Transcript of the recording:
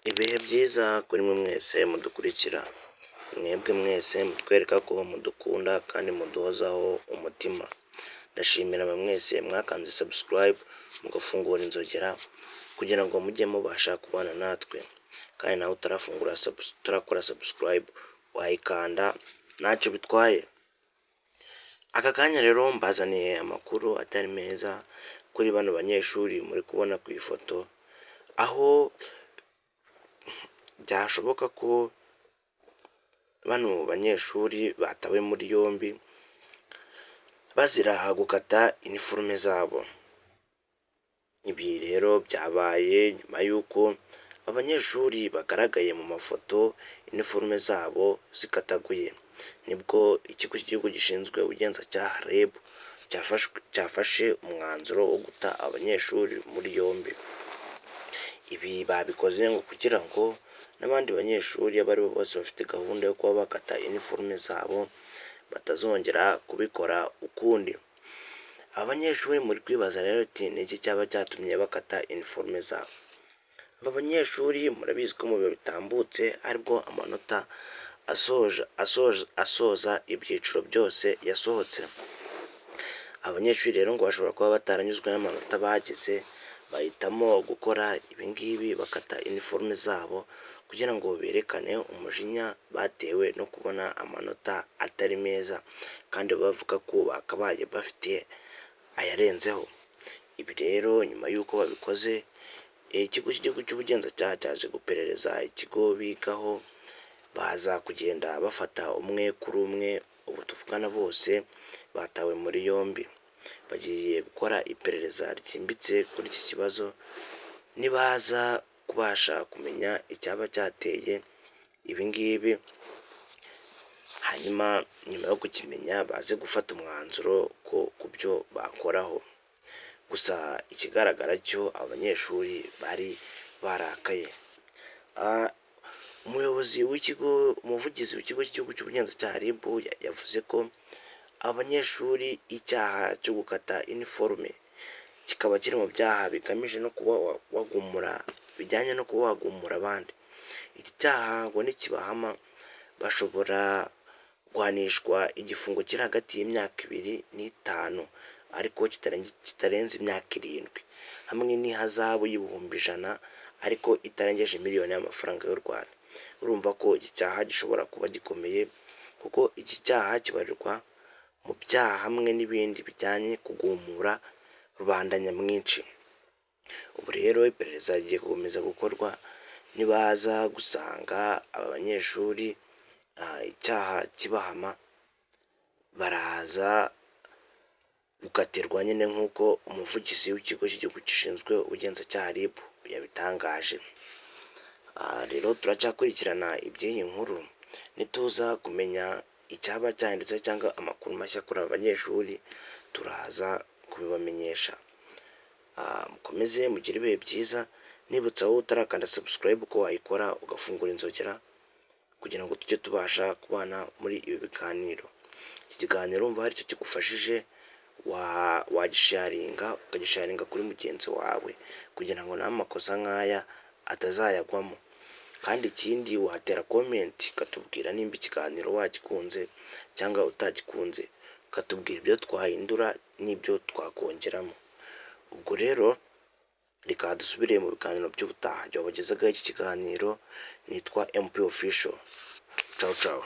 Ibihe byiza kuri mwe mwese mudukurikira, mwebwe mwese mutwereka ko mudukunda kandi muduhozaho umutima. Ndashimira mwe mwese mwakanze subscribe, mugafungura inzogera kugira ngo mujye mubasha kubana natwe. Kandi nawe utarafungura, utarakora subscribe, wayikanda, ntacyo bitwaye. Aka kanya rero mbazaniye amakuru atari meza kuri bano banyeshuri muri kubona ku ifoto, aho byashoboka ko bano banyeshuri batawe muri yombi bazira gukata iniforume zabo. Ibi rero byabaye nyuma y'uko abanyeshuri bagaragaye mu mafoto iniforume zabo zikataguye, nibwo ikigo cy'igihugu gishinzwe ubugenzacyaha REB cyafashe umwanzuro wo guta abanyeshuri muri yombi. Ibi babikoze ngo kugira ngo n'abandi banyeshuri abo ari bo bose bafite gahunda yo kuba bakata iniforume zabo batazongera kubikora ukundi. Abanyeshuri muri kwibaza rero ati: "Ni iki cyaba cyatumye bakata iniforume zabo?" Aba banyeshuri murabizi ko mu bihe bitambutse aribwo amanota asoza ibyiciro byose yasohotse. Abanyeshuri rero ngo bashobora kuba bataranyuzwe n'amanota bagize, bahitamo gukora ibi ngibi, bakata iniforume zabo kugira ngo berekane umujinya batewe no kubona amanota atari meza, kandi bavuga ko bakabaye bafite ayarenzeho. Ibi rero nyuma y'uko babikoze, ikigo cy'igihugu cy'ubugenzacyaha cyaje guperereza ikigo bigaho, baza kugenda bafata umwe kuri umwe. Ubu tuvugana bose batawe muri yombi, bagiye gukora iperereza ryimbitse kuri iki kibazo. Nibaza kubasha kumenya icyaba cyateye ibi ngibi, hanyuma nyuma yo kukimenya baze gufata umwanzuro ko ku byo bakoraho. Gusa ikigaragara cyo abanyeshuri bari barakaye. Umuyobozi w'ikigo, umuvugizi w'ikigo cy'igihugu cy'ubugenzacyaha RIB, yavuze ko abanyeshuri icyaha cyo gukata iniforume kikaba kiri mu byaha bigamije no kuba wagumura, bijyanye no kuba wagumura abandi. Iki cyaha ngo nikibahama bashobora guhanishwa igifungo kiri hagati y'imyaka 2 n'5 ariko kitarenze imyaka 7, hamwe n'ihazabu y'100,000 ariko itarengeje miliyoni y'amafaranga y'u Rwanda. Urumva ko iki cyaha gishobora kuba gikomeye, kuko iki cyaha kibarirwa mu byaha hamwe n'ibindi bijyanye kugumura rubanda nyamwinshi. Ubu rero iperereza rigiye gukomeza gukorwa. Nibaza gusanga aba banyeshuri icyaha kibahama, baraza gukatirwa nyine nk'uko umuvugizi w'ikigo cy'igihugu gishinzwe ubugenzacyaha RIB yabitangaje. Rero turacyakurikirana iby'iyi nkuru. Nituza kumenya icyaba cyanditse cyangwa amakuru mashya kuri aba banyeshuri, turaza kubibamenyesha. Mukomeze mugire ibihe byiza. Nibutsa wowe utarakanda subscribe ko wayikora, ugafungura inzogera kugira ngo tujye tubasha kubana muri ibi biganiro. Iki kiganiro wumva hari icyo kigufashije, wagisharinga, ukagisharinga kuri mugenzi wawe kugira ngo nawe amakosa nk'aya atazayagwamo. Kandi ikindi, watera comment ukatubwira nimba ikiganiro wagikunze cyangwa utagikunze, ukatubwira ibyo twahindura n'ibyo twakongeramo. Ubwo rero reka dusubire mu biganiro by'ubutaha. Jya wabagezagaho iki kiganiro nitwa MP Official. Ciao ciao.